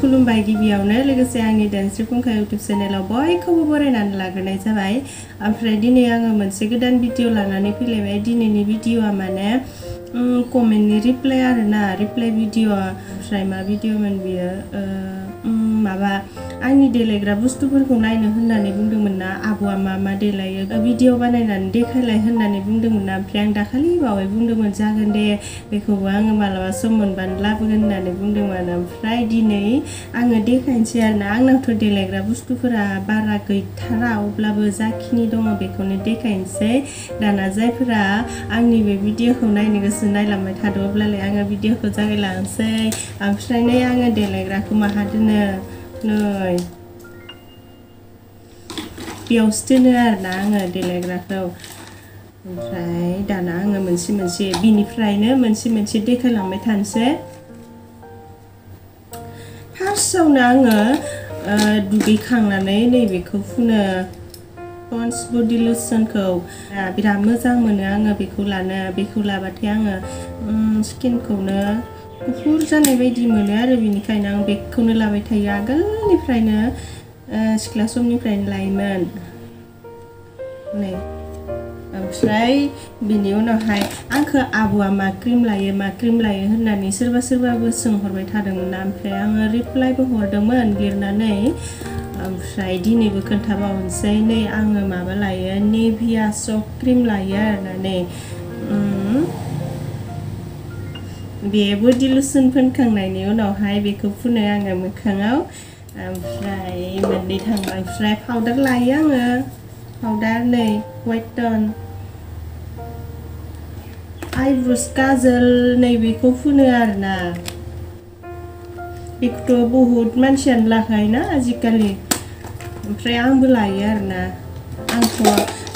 खुलुमबाय गिबियावनो लोगोसे आंनि दानस्रि फुंखा YouTube चेनेलाव बयखौबो बरायनानै लाग्रोनाय जाबाय। ओमफ्राय दिनै आङो मोनसे गोदान भिडिअ लानानै फैलायबाय। दिनैनि भिडिअआ माने कमेन्टनि रिप्लाइ आरोना, रिप्लाइ भिडिअ। ओमफ्राय मा भिडिअमोन बियो माबा आंनि देलायग्रा बुस्थुफोरखौ नायनो होननानै बुंदोंमोन ना, आब'आ मा मा देलायो भिडिअ बानायनानै देखायलाय होननानै बुंदोंमोन ना। ओमफ्राय आं दाखालि बावै बुंदोंमोन जागोन दे, बेखौबो आङो मालाबा सम मोनबानो लाबोगोन होननानै बुंदोंमोन। ओमफ्राय दिनै आङो देखायनोसै आरोना। आंनावथ' देलायग्रा बुस्थुफोरा बारा गैथारा, अब्लाबो जाखिनि दङ बेखौनो देखायनोसै। दाना जायफोरा आंनि बे भिडिअखौ नायनो गोसो नायलांबाय थादो, अब्लालाय आङो भिडिअखौ जागायलांसै। ओमफ्राय नै आङो देलायग्राखौ माहा दोनो, नै बेयावसो दोनो आरोना आङो देलायग्राखौ। ओमफ्राय दाना आङो मोनसे मोनसे बिनिफ्रायनो मोनसे मोनसे देखायलांबाय थानोसै। फार्स्टआवनो आङो दुगैखांनानै नैबेखौ फुनो, पन्स बडि लसनखौ बिराद मोजां मोनो आङो बेखौ लानो। बेखौ लाबाथाय आङो स्किनखौनो गुफुर जानाय बायदि मोनो आरो बेनिखायनो आं बेखौनो लाबाय थायो। आगोलनिफ्रायनो सिख्ला समनिफ्रायनो लायोमोन नै। ओमफ्राय बिनि उनावहाय आंखौ आब'आ मा क्रिम लायो होननानै सोरबा सोरबाबो सोंहरबाय थादोंमोन ना। ओमफ्राय आङो रिप्लाइबो हरदोंमोन लिरनानै। ओमफ्राय दिनैबो खोन्थाबावनोसै, नै आङो माबा लायो, नेभिया सफ्ट क्रिम लायो आरोना। नै बे बडि लसन फोनखांनायनि उनावहाय बेखौ फुनो आङो मोखाङाव। ओमफ्राय मोननै थांबाय। ओमफ्राय पाउडार लायो आङो, पाउडार नै वाइट टन, आइब्र'स काजल नैबेखौ फुनो आरोना। बेखौथ' बहुद मानसियानो लाखायोना आजिखालि। ओमफ्राय आंबो लायो आरोना।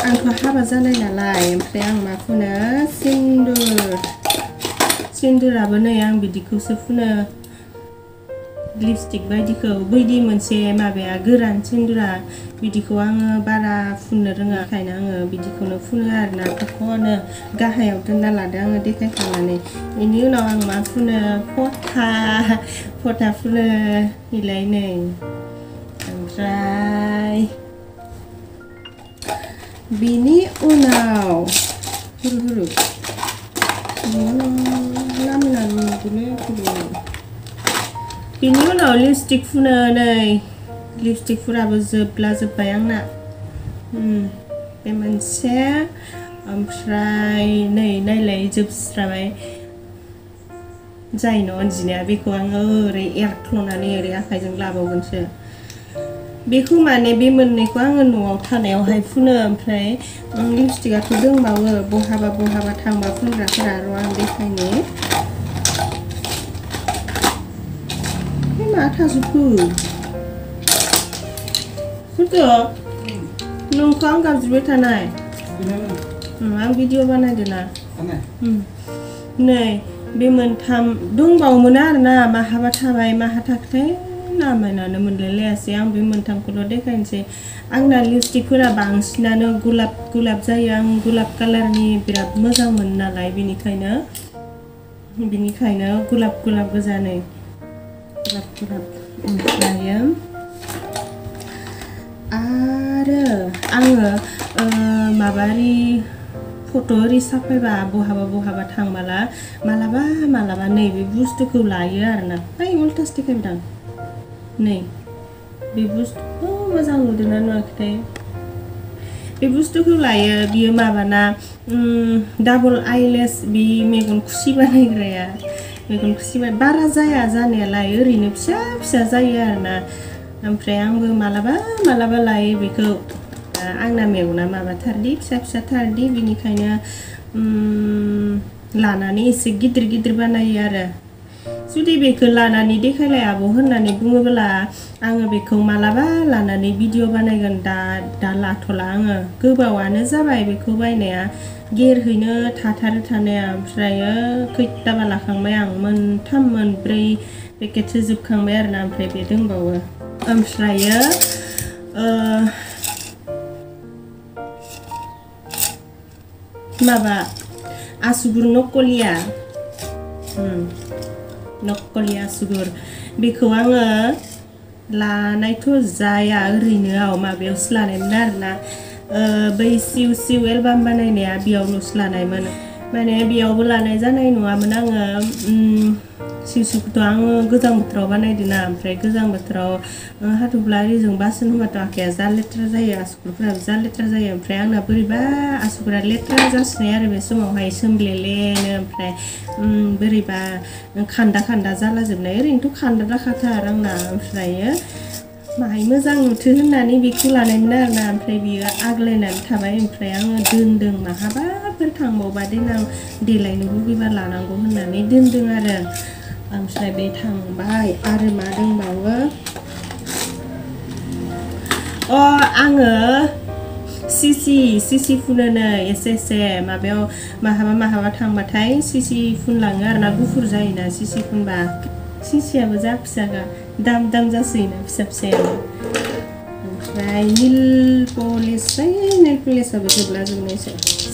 आंथ' हाबा जानाय नालाय। ओमफ्राय आं मा फुनो, सिन्दुराबो नै आं बिदिखौसो फुनो, लिपस्टिक बायदिखौ। बैदि मोनसे माबाया गोरान सिन्दुरा, बिदिखौ आङो बारा फुननो रोङा, ओंखायनो आङो बिदिखौनो फुनो आरोना। थख'नो गाहायाव दोनना लादो आङो देखायखांनानै। बेनि उनाव आं मा फुनो, फथा फुनो इलाय नै। ओमफ्राय बिनि उनाव बिनि उनाव लिपस्टिक फुनो नै। लिपस्टिकफोराबो जोबबाय आंना, बे मोनसे। ओमफ्राय नै नायलाय जोबस्राबाय जाय न' अनजिमाया, बेखौ आङो ओरै एरख्ल'नानै ओरै आखाइजों लाबावगोनसो। बेखौ माने बे मोननैखौ आङो न'आव थानायावहाय फुनो। ओमफ्राय लिपस्टिकआथ' दंबावो बहाबा थांबा फुनग्राफोरा, र' आं देखायनि। मा थाजोबखो नोंखौ आं गाबज्रिबाय थानाय, आं भिडिअ बानायदों ना। नै बे मोनथाम दंबावोमोन आरोना, माहाबा थाबाय माहा थाखोथाय नामानो मोनलायलायासै। आं बे मोनथामखौल' देखायनोसै। आंना लिपस्टिकफोरा बांसिनानो गलाब जायो। आं गलाब कालारनि बिराद मोजां मोनो नालाय, बेनिखायनो गलाब गोजा नै, गलाब। ओमफ्रायो आरो आङो माबारि फट' ओरै साफायबा बहाबा थांबाला मालाबा नैबे बुस्थुखौ लायो आरोना। उल्टासो देखायबाय नै बे बुस्थुखौ मोजां नुदोंना नुवाखैथाय, बे बुस्थुखौ लायो। बियो माबाना डाबल आइलेस, बे मेगन खुसि बानायग्राया। मेगन खुसि बारा जाया जानायालाय, ओरैनो फिसा जायो आरोना। ओमफ्राय आंबो मालाबा लायो बेखौ। आंना मेगना माबाथारदि, फिसा थारदि, बेनिखायनो लानानै एसे गिदिर बानायो आरो। जुदि बेखौ लानानै देखायलाय आब' होननानै बुङोब्ला, आङो बेखौ मालाबा लानानै भिडिअ बानायगोन। दा लाथ'ला आङो, गोबावानो जाबाय बेखौ बायनाया। गेरहैनो थाथारो थानाया। ओमफ्रायो खैथाबा लाखांबाय आं, 3-4 पेकेटसो जोबखांबाय आरोना। ओमफ्राय बे दंबावो। ओमफ्रायो माबा आसुगुर नकलिया आसुगुर, बेखौ आङो लानायथ' जाया ओरैनो माबायावसो लानायमोन आरोना बै सिउ सिउ एलबाम बानायनाया बेयावल'सो लानायमोन माने बेयावबो लानाय जानाय नङामोन आङो सिउ सिउखौथ' आङो गोजां बोथोराव बानायदोंना ओमफ्राय गोजां बोथोराव हाथफ्ला आरिजों बासन होबाथ' आखाइया जा लेथ्रा जायो आसुगुरफोराबो जा लेथ्रा जायो ओमफ्राय आंना बोरैबा आसुगुरा लेथ्रा जासिनाय आरो बे समावहाय सोमलेलेनो ओमफ्राय बोरैबा खान्दा खान्दा जालाजोबनाय ओरैनोथ' खान्दा जाखाथार आंना ओमफ्रायो माहाय मोजां नुथो होननानै बेखौ लानायमोन आरोना ओमफ्राय बियो आग्लायनानै थाबाय ओमफ्राय आङो दोनदों माहाबाफोर थांबावबा देनां देलायनो लुगैबा लानांगौ होननानै दोनदों आरो ओमफ्राय बे थांबाय आरो मा दंबावो आङो सिसि फुनोनो एसे माबायाव माहाबा थांबाथाय सिसि फुनलाङो आरोना गुफुर जायोना सिसि फुनबा सिसियाबो जा फिसागा दाम जासोयोना फिसायानो ओमफ्राय नेल पलिसाबो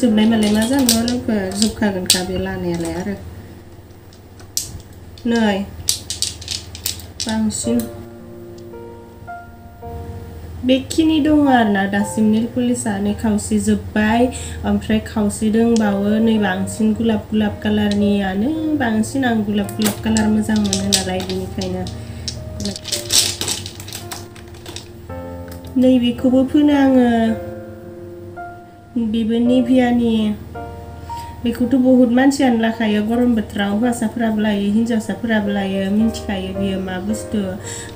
जोबनाय मालाय मा जानो लोगो जोबखागोनखा बे लानायालाय आरो नै बांसिन बेखिनि दङ आरोना दासिम नेल पलिसा नै खावसे जोब्बाय ओमफ्राय खावसे दंबावो नै बांसिन गुलाब कालारनियानो बांसिन आं गुलाब कालार मोजां मोनो नालाय बेनिखायनो नैबेखौबो फोनो आङो बेबो निभियानि बेखौथ' बहुत मानसियानो लाखायो गरम बोथोराव हौवासाफोराबो लायो हिन्जावसाफोराबो लायो मिन्थिखायो बियो मा बुस्थु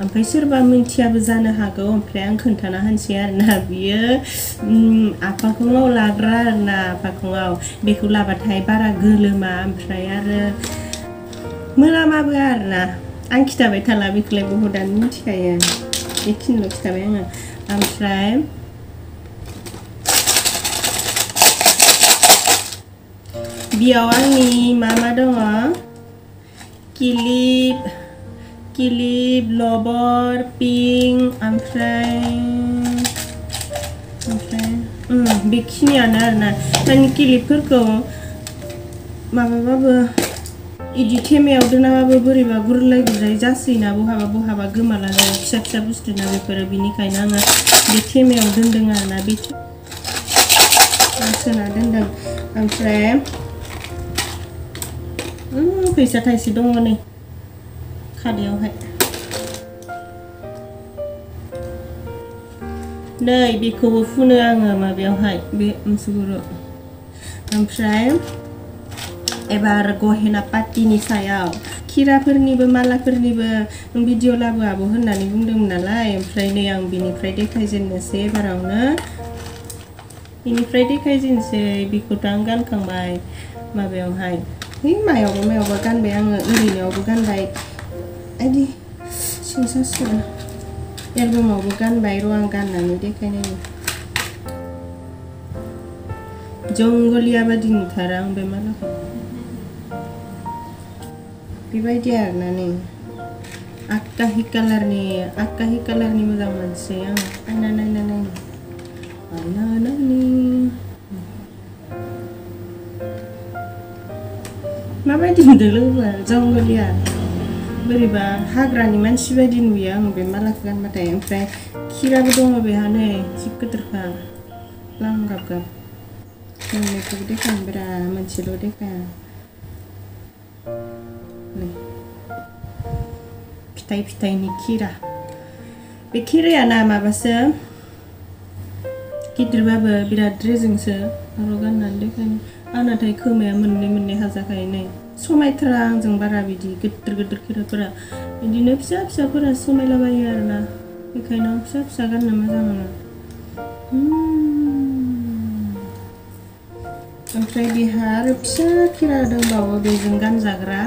ओमफ्राय सोरबा मिन्थियाबो जानो हागौ ओमफ्राय आं खोन्थाना होनसै आरोना बियो आफाखङाव लाग्रा आरोना आफाखङाव बेखौ लाबाथाय बारा गोलोमा ओमफ्राय आरो मोनामाबो आरोना आं खिथाबाय थाला बेखौलाय बहुदानो मिन्थिखायो बेखिनिल' खिथाबाय आङो ओमफ्राय बेयाव आंनि मा दङ किलिप लबर पिंक ओमफ्राय बेखिनियानो आरोना माने किलिपफोरखौ माबाबाबो इदि थेमायाव दोनाबाबो बोरैबा गुरलाय जासोयोना बहाबा गोमालाङो फिसा बुस्थुना बेफोरो बिनिखायनो आङो बे थेमायाव दोनदों आरोना बे सोना दोनदों ओमफ्राय फैसा थाइसे दङ नै खादायावहाय नै बेखौबो फुनो आङो माबायावहाय बे मुसुगुराव ओमफ्राय एबार गहेना पाटिनि सायाव खिराफोरनिबो मालाफोरनिबो भिडिअ लाबोआबो होननानै बुंदोंमोन नालाय ओमफ्राय नै आं बिनिफ्राय देखायजेननोसै एबारावनो देखायजेननोसै बेखौथ' आं गानखांबाय माबायावहाय मायावबा गानबाय आङो ओरैनोआवबो गानबाय आइदि सिंसासो एलबामावबो गानबाय र' आं गाननानै देखायनायनि जंगलिया बादि नुथारा आं बे मालाखौ बेबायदि आरोना नै आकाहि कालारनि मोजां मोनसै आं आयना नायनानै माबायदि नुदों लोगोआ जंगलिया बोरैबा हाग्रानि मानसि बायदि नुयो आं बे मालाखौ गानबाथाय ओमफ्राय खिराबो दङ बेहा नै जि गिदिरखा लांगाब मोननैखौबो देखायनोब्रा मोनसेल' देखाया फिथाइनि खिरा बे खिरायाना माबासो गिदिरबाबो बिराद रेजेंसो आरो गाननानै देखायनो आंनाथाय खोमाया मोननै हाजाखायो नै समायथारा आंजों बारा बिदि गिदिर खिराफोरा बिदिनो फिसाफोरा समायलाबायो आरोना बेखायनो आं फिसा गाननो मोजां मोनो ओमफ्राय बेहा आरो फिसा खिरा दंबावो बेजों गानजाग्रा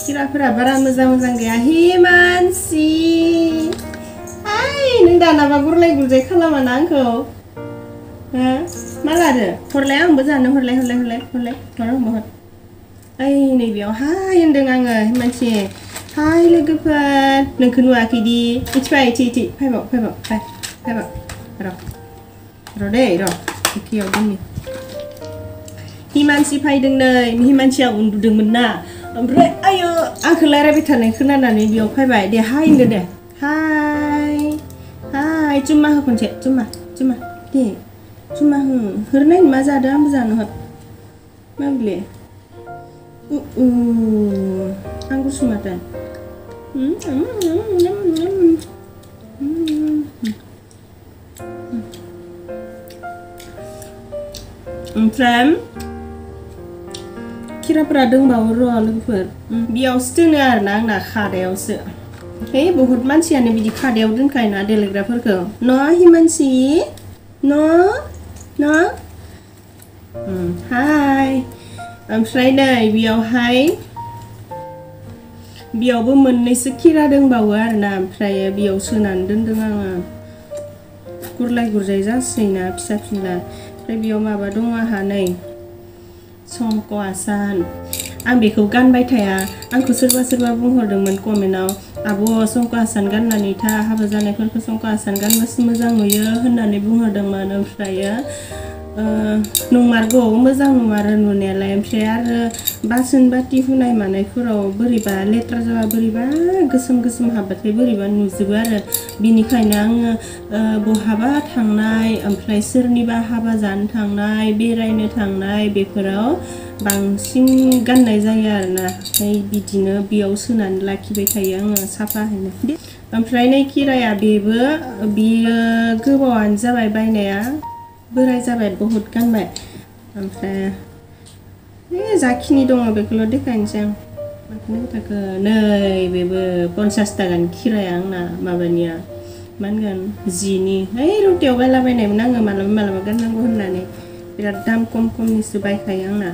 खिराफोरा बारा मोजां गैया हिमानसि नों दानाबा गुरलाय खालामा ना आंखौ मा लादो हरलाय आंबो जानो हरलाय आंबो हर ओइ नैबेयाव हाय होनदों आङो हिमानसि हाय लोगोफोर नोंखौ नुवाखैदि इथि फैबाव र' दै र' एखेयाव दोननि हिमानसि फैदों नै हिमानसिया उन्दुदोंमोन ना ओमफ्राय आयो आंखौ रायलायबाय थानाय खोनानानै बेयाव फैबाय दे हाय होनदो दे हाय हाय चुम्मा हो खनसे चुम्मा चुम्मा दे चुम्मा हो होरनायनि मा जादों आंबो जानो हर मा बिले आं गुसु माथो ओमफ्राय खिराफोरा दंबावो र' लोगोफोर बेयावसो दोनो आरोना आंना खादायावसो है बहुत मानसियानो बिदि खादायाव दोनखायोना देलायग्राफोरखौ न' हिमानसि न' हाय ओमफ्राय नै बेयावबो मोननैसो खिरा दंबावो आरोना ओमफ्राय बेयाव सोनानै दोनदों आङो गुरलाय गुरजाय जासैना फिसा फिनला ओमफ्राय बेयाव माबा दङ आंहा नै समक' आसान आं बेखौ गानबाय थाया आंखौ सोरबा बुंहरदोंमोन कमेन्टआव आब' समक' आसान गाननानै था हाबा जानायफोरखौ समक' आसान गानबासो मोजां नुयो होननानै बुंहरदोंमोन ओमफ्रायो नंमारगौ मोजां नुमारो नुनायालाय ओमफ्राय आरो बासन बाथि हुनाय मानायफोराव बोरैबा लेथ्रा जाबा बोरैबा गोसोम हाबबाथाय बोरैबा नुजोबो आरो बिनिखायनो आङो बहाबा थांनाय ओमफ्राय सोरनिबा हाबा जानो थांनाय बेरायनो थांनाय बेफोराव बांसिन गाननाय जायो आरोना ओमफ्राय बिदिनो बेयाव सोनानै लाखिबाय थायो आङो साफाहैनो ओमफ्राय नै खिराया बियो गोबावानो जाबाय बायनाया बोराय जाबाय बहुत गानबाय ओमफ्राय जाखिनि दङ बेखौल' देखायनोसै आं माखौनो थाखो नै बेबो 50 ताकानि खिराया आंना माबानिया मा होनगोन जिनि रौतायाव बायलाबायनायमोन आङो मालाबा गाननांगौ होननानै बिराद दाम खमनिसो बायखायो आंना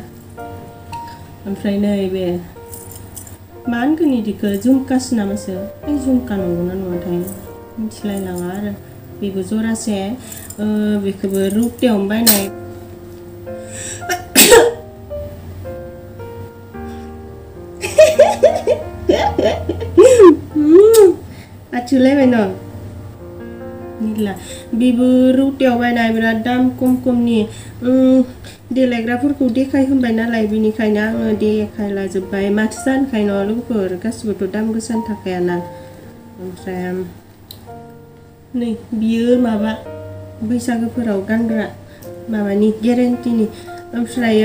ओमफ्राय नै बे मा होनगोन इदिखौ झुमकासो नामासो झुमका नंगौना नङाथाय मिथिलायलाङा आरो बेबो जरासे बेखौबो रौतायावनो बायनाय आथिलायबाय न निला बेबो रौतायाव बायनाय बिराद दाम खमनि देलायग्राफोरखौ देखायहोबाय नालाय बिनिखायनो आङो देखायलाजोब्बाय माथो जानखाय न' लोगोफोर गासिबोथ' दाम गोसानि थाखायाना ओमफ्राय नै बियो माबा बैसागोफोराव गानग्रा माबानि गेरेन्टिनि ओमफ्राय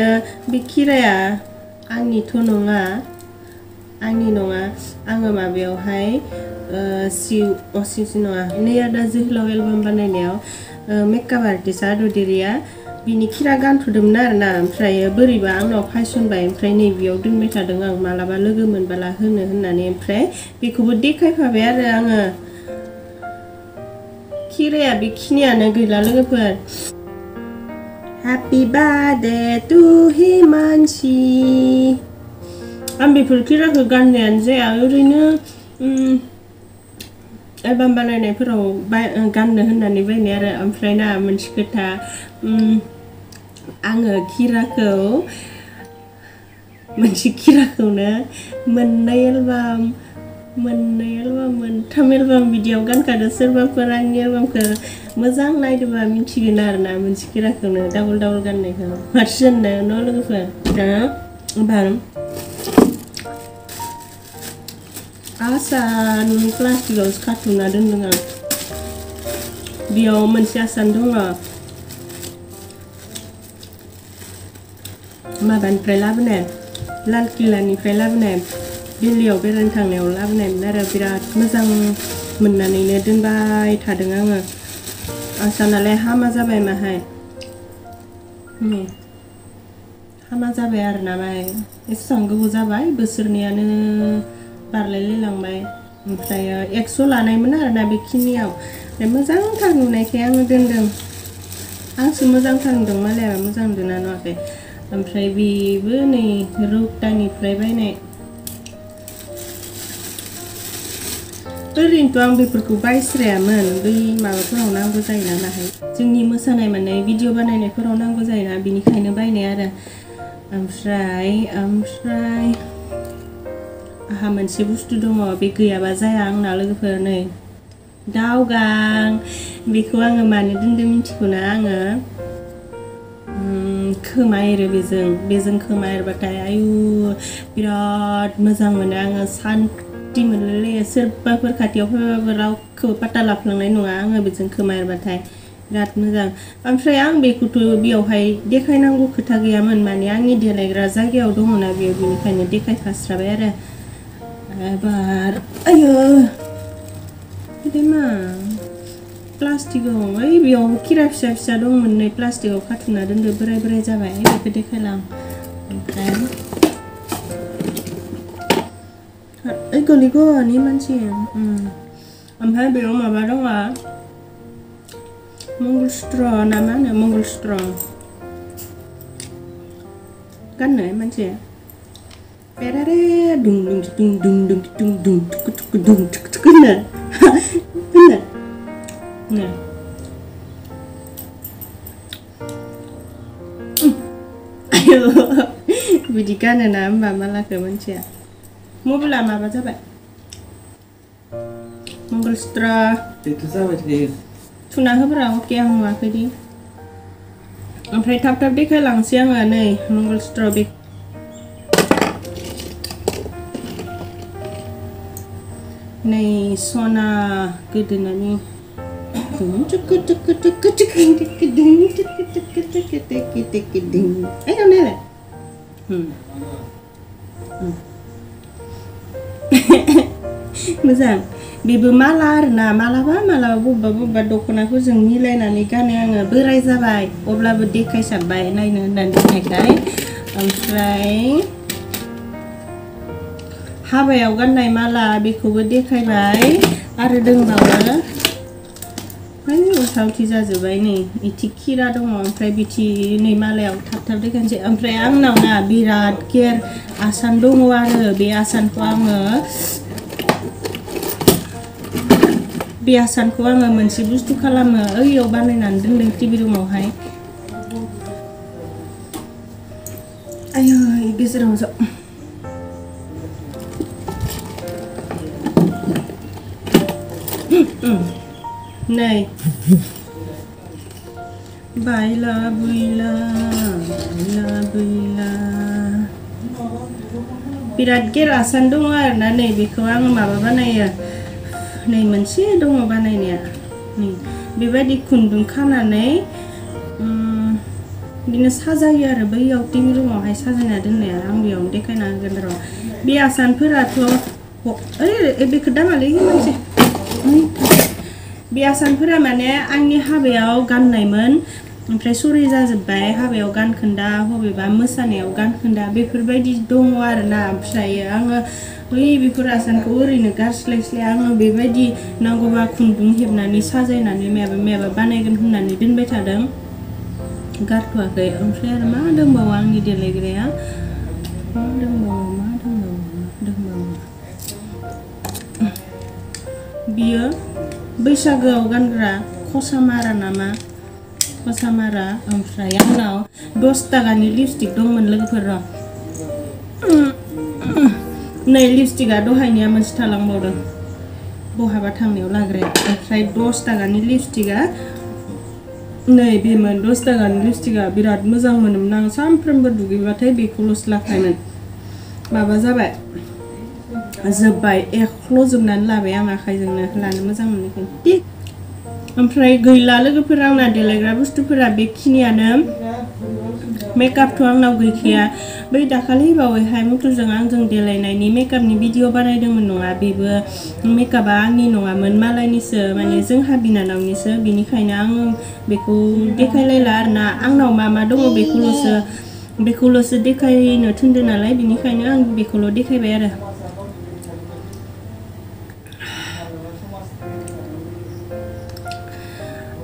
बे खिराया आंनिथ' नङा आङो माबायावहाय सिउ नङा नैया दा जोहोलाव एलबाम बानायनायाव मेकआप आर्टिस्ट आदुदेरिया बिनि खिरा गानथ'दोंमोन आरोना ओमफ्राय बोरैबा आंनाव फायसनबाय ओमफ्राय नैबेयाव दोनबाय थादों आं मालाबा लोगो मोनबाला होनो होननानै ओमफ्राय बेखौबो देखायफाबाय आरो आङो खिराया बेखिनियानो गैला लोगोफोर Happy birthday to हिमानसि आं बेफोर खिराखौ गाननायानो जाया ओरैनो एलबाम बानायनायफोराव गाननो होननानै बायनाय आरो ओमफ्राय ना मोनसे खोथा आङो खिराखौनो मोननै एलबाम मोनथाम एलबाम बिदियाव गानखादों सोरबाफोर आंनि एलबामखौ मोजां नायदोंबा मिथिगोन आरोना मोनसे खिराखौनो डाबल गाननायखौ माथो होननो न' लोगोफोर ओमफ्राय आसान प्लास्टिकआवसो खाथुमना दोनदों आं बेयाव मोनसे आसान दङ माबानिफ्राय लाबोनाय लाल किल्लानिफ्राय लाबोनाय दिल्लीयाव बेरायनो थांनायाव लाबोनायमोन आरो बिराद मोजां मोननानैनो दोनबाय थादों आङो आसानालाय हामा जाबाय माहाय हामा जाबाय आरोना माय एसेबां गोबाव जाबाय बोसोरनैयानो बारलायलांबाय ओमफ्राय 100 लानायमोन आरोना बेखिनियाव मोजांथार नुनायखाय आङो दोनदों आंसो मोजांथार नुदों मालाया मोजां नुदोंना नुवाखै ओमफ्राय बेबो नै रौतानिफ्राय बायनाय ओरैनोथ' आं बेफोरखौ बायस्रायामोन बै माबाफोराव नांगौ जायोना नाहाय जोंनि मोसानाय मानाय भिडिअ बानायनायफोराव नांगौ जायोना बिनिखायनो बायनाय आरो ओमफ्राय आहा मोनसे बुस्थु दङ बे गैयाबा जाया आंना लोगोफोर नै दावगां बेखौ आङो मानो दोनदों मिथिगौना आङो खोमा एरो बेजों खोमा एरबाथाय आयु बिराद मोजां मोनो आङो सान्थि मोनलायलायो सोरबाफोर खाथियाव फैबाबो रावखौबो पात्ता लाफ्लांनाय नङा आङो बेजों खोमा एरबाथाय बिराद मोजां ओमफ्राय आं बेखौथ' बेयावहाय देखायनांगौ खोथा गैयामोन माने आंनि देलायग्रा जायगायाव दङना बेयाव बेनिखायनो देखायखास्राबाय आरो एबार आयो बिदि मा प्लास्टिकआव ओइ बेयाव खिरा फिसा फिसा दंमोन नै प्लास्टिकआव खाथुमना दोनदो बोराय जाबाय बेखौ देखायलां ओमफ्राय ओइ गलिग'नि मानसि ओमफ्राय बेयाव माबा दङ मंगलसूत्र ना मा होनो मंगलसूत्र गाननो मानसि बेरारे दुं दुं दुं दुं दुं दुं दुं थुक थुक दुं थुक थुक होनो नो बिदि गानोना होमबा मालाखौ मानसिया मबाइला माबा जाबाय मंगलसूत्र itu जाबाय थायो थुना होब्रा अके आं नुवाखैदि ओमफ्राय थाब देखायलांसै आङो नै मंगलसूत्र बे नै सना गोदोनानि मोजां बेबो माला आरोना मालाबा बबेबा दख'नाफोरजों मिलायनानै गानो आङो बोराय जाबाय अब्लाबो देखायसाबबाय नायनो होननानै दोननायखाय ओमफ्राय हाबायाव गाननाय माला बेखौबो देखायबाय आरो दंबावो उल्था-उल्थि जाजोब्बाय नै इथि खिरा दङ ओमफ्राय बिथि नै मालायाव थाब देखायनोसै ओमफ्राय आंनाव ना बिराद केयार आसान दङ आरो बे आसानखौ आङो मोनसे बुस्थु खालामो ओइयाव बानायनानै दोनदों टिभि रुमावहाय आयो गेजेराव नै बायला बुयला बिराद गेर आसान दङ आरोना नै बेखौ आं माबा बानायो नै मोनसे दङ बानायनाया नै बेबायदि खुन्दुं खानानै बिदिनो साजायो आरो बैयाव टिभि रुमावहाय साजायना दोननाया आं बेयावनो देखायना होगोन र' बे आसानफोराथ' ओइ बेखौ दामालै मोनसे बे आसानफोरा माने आंनि हाबायाव गाननायमोन ओमफ्राय सरि जाजोब्बाय हाबायाव गानखोन्दा बबेबा मोसानायाव गानखोन्दा बेफोरबायदि दङ आरोना ओमफ्राय आङो बै बेफोर आसानखौ ओरैनो गारस्लायस्लाय आङो बेबायदि नांगौबा खुन्दुं हेबनानै साजायनानै माबा बानायगोन होननानै दोनबाय थादों गारथ'वाखै ओमफ्राय आरो मा दंबावो आंनि देलायग्राया मा दंबावो बियो बैसागोआव गानग्रा खसामारा नामा खसामारा ओमफ्राय आंनाव 10 टाकानि लिपस्टिक दंमोन लोगोफोर नै लिपस्टिकआ दहायनिया मोनसे थालांबावदों बहाबा थांनायाव लाग्राया ओमफ्राय 10 टाकानि लिपस्टिकआ नै बेमोन 10 टाकानि लिपस्टिकआ बिराद मोजां मोनोमोन आं सानफ्रोमबो दुगैबाथाय बेखौल'सो लाखायोमोन माबा जाबाय जोब्बाय एख्ल'जोबनानै लाबाय आं आखाइजोंनो लानो मोजां मोननायखाय ओमफ्राय गैला लोगोफोर आंना देलायग्रा बुस्थुफोरा बेखिनियानो मेकआपथ' आंनाव गैखाया बै दाखालि बावैहाय मुथुजों आंजों देलायनायनि मेकआपनि भिडिअ बानायदोंमोन नङा बेबो मेकआपा आंनि नङामोन मालायनिसो माने जोंहा बिनानावनिसो बिनिखायनो आङो बेखौ देखायलायला आरोना आंनाव मा दङ बेखौल'सो देखायनो थिनदों नालाय बिनिखायनो आं बेखौल' देखायबाय आरो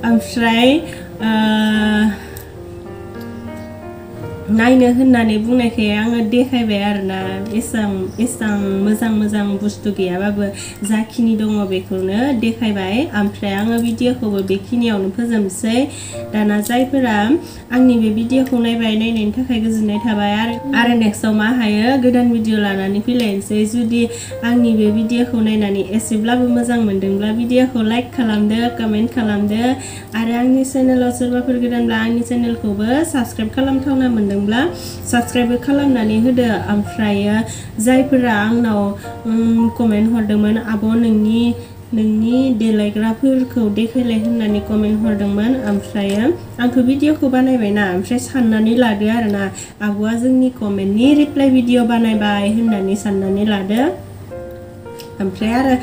ओमफ्राय नायनो होननानै बुंनायखाय आङो देखायबाय आरोना एसां मोजां बुस्थु गैयाबाबो जाखिनि दङ बेखौनो देखायबाय ओमफ्राय आङो भिडिअखौबो बेखिनियावनो फोजोबसै दाना जायफोरा आंनि बे भिडिअखौ नायनायनि थाखाय गोजोननाय थाबाय आरो नेक्स्टआव मा हायो गोदान भिडिअ लानानै फैलायनोसै जुदि आंनि बे भिडिअखौ नायनानै एसेब्लाबो मोजां मोनदोंब्ला भिडिअखौ लाइक खालामदो कमेन्ट खालामदो आरो आंनि चेनेलाव सोरबाफोर गोदानब्ला आंनि चेनेलखौबो साबस्क्राइब खालामथावना मोनदोंब्ला साबस्क्राइब खालामनानै होदो ओमफ्राय जायफोरा आंनाव कमेन्ट हरदोंमोन आब' नोंनि देलायग्राफोरखौ देखायलाय होननानै कमेन्ट हरदोंमोन ओमफ्राय आंथ' भिडिअखौ बानायबायना ओमफ्राय साननानै लादो आरोना आब'आ जोंनि कमेन्टनि रिप्लाइ भिडिअ बानायबाय होननानै साननानै लादो ओमफ्राय आरो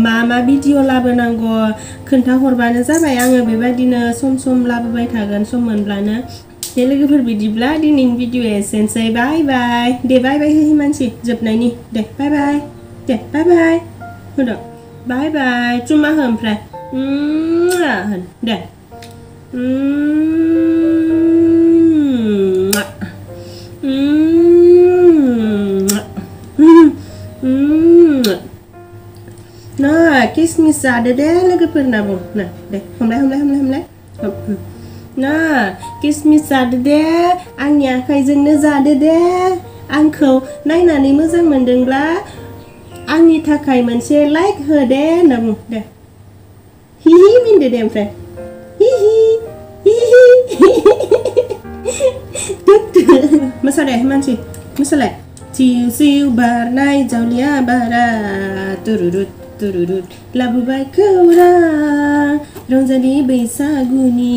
मा भिडिअ लाबोनांगौ खोन्थाहरबानो जाबाय आङो बेबायदिनो सम लाबोबाय थागोन सम मोनब्लानो दे लोगोफोर बिदिब्ला दिनैनि भिडिअ एसेनोसै बाय बाय दे बाय बाय होहि मानसि जोबनायनि दे बाय बाय होदो बाय बाय चुमा हो ओमफ्राय होन दे ना किसमिस जादो दे लोगोफोरना बुं ना दे हमलाय ना किसमिस जादो दे आंनि आखाइजोंनो जादो दे आंखौ नायनानै मोजां मोनदोंब्ला आंनि थाखाय मोनसे लाइक हो दे होनना बुं दे हिहि मिनदो दे ओमफ्राय हिहि मोसा दे मानसि मोसालाय सिउ बारनाय जावलिया बारा तुरुरुत लाबोबाय खौरां रंजालि बैसागुनि